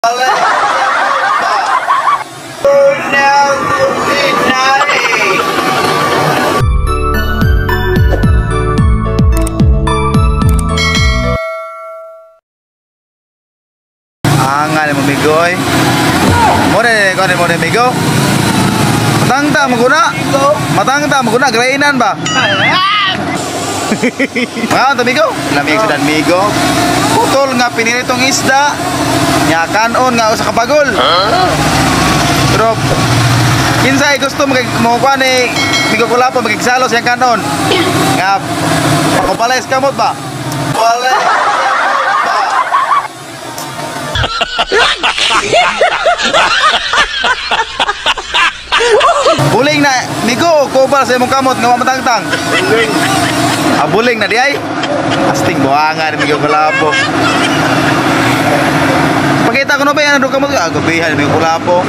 Angal mo migoy. Mo na ko mo na migo. Matangta mo guna. Matangta mo guna grainan ba? Mga to migo. Lamig sa dan migo. Putol nga piniritong isda. Nya kanon nga usa ka bagol. Pero kinsay gusto mo kuan ni Migo Kulapo magigsalo siyang kanon. Nga pakupalay sa kamot ba? Wala. Buling na migo kubal sa imong kamot nga matangtang. Buling. Ah, buling na di ay. Asting buangan ni Migo Kulapo. Pakita ko no ba yan kamot ah gabihan Migo Kulapo.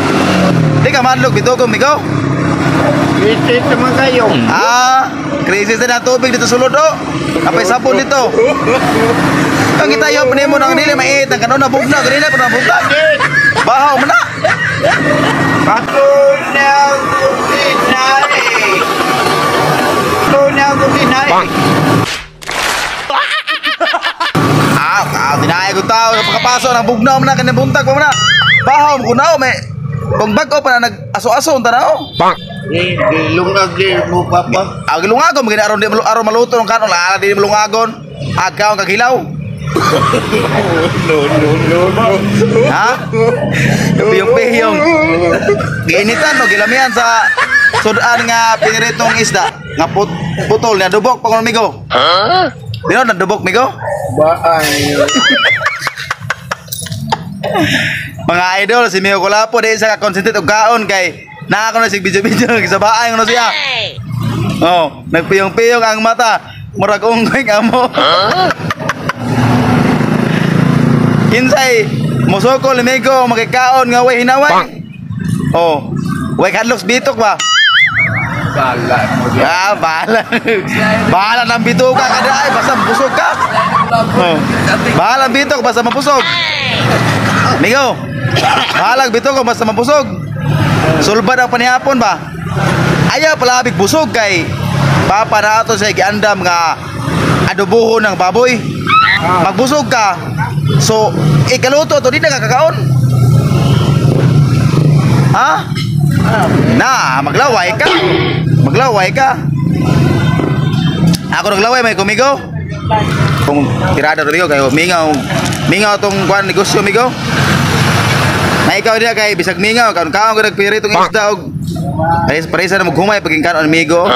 Di ka madlog bitugon migo. Crisis naman kayo. Ah, crisis na tubig dito sulod oh. Apay sabon dito. Ang kita yo nimo nang dili mait ang kanon nabugna ganina pa nabugna. Bahaw man na. Ah, dinaay ko tao sa pagkapaso nang bugnaw man na kanang buntag pa man na. Bahaw mo kunaw may kung bag-o pa na nag-aso-aso unta na oh. Gilungag di mo papa. Ah, gilungagon magina aron di aron maluto ng kanon la di malungagon. Agaw kag hilaw. No, no, no, no. Ha? Piyong-piyong. Giinitan no gilamian sa sudan nga piniritong isda nga putol na dubok pa kuno migo. Ha? Dino na dubok migo? Baay. Mga idol si Migo Kulapo di sa ka-concentrate og kaon kay naa ko na sig video-video sa baay ngono siya. Oh, nagpiyong-piyong ang mata. Murag unggoy amo. Kinsay mosoko limigo makikaon nga way hinaway. Oh, way kadlok bitok ba? Bala mo. Ah, bahala. Bahala ng bituka kada ay basta mabusog ka. Oh. Bahala ang bitok basta mabusog. Migo. Bahala ang bitok basta mabusog. Sulbad ang panihapon ba? Ayaw palabig busog kay papa na ato sa giandam nga adobohon ng baboy. Magbusog ka. So, ikaluto to di na kakaon. Ha? Na, maglaway ka. Maglaway ka. Ako naglaway may kumigo. Kung tirada migo kayo mingaw. Mingaw tong kuan negosyo migo. Na ikaw diya kay bisag mingaw kaon kaon ka nagpiritong isda og pares paresa na maghumay paging kanon migo.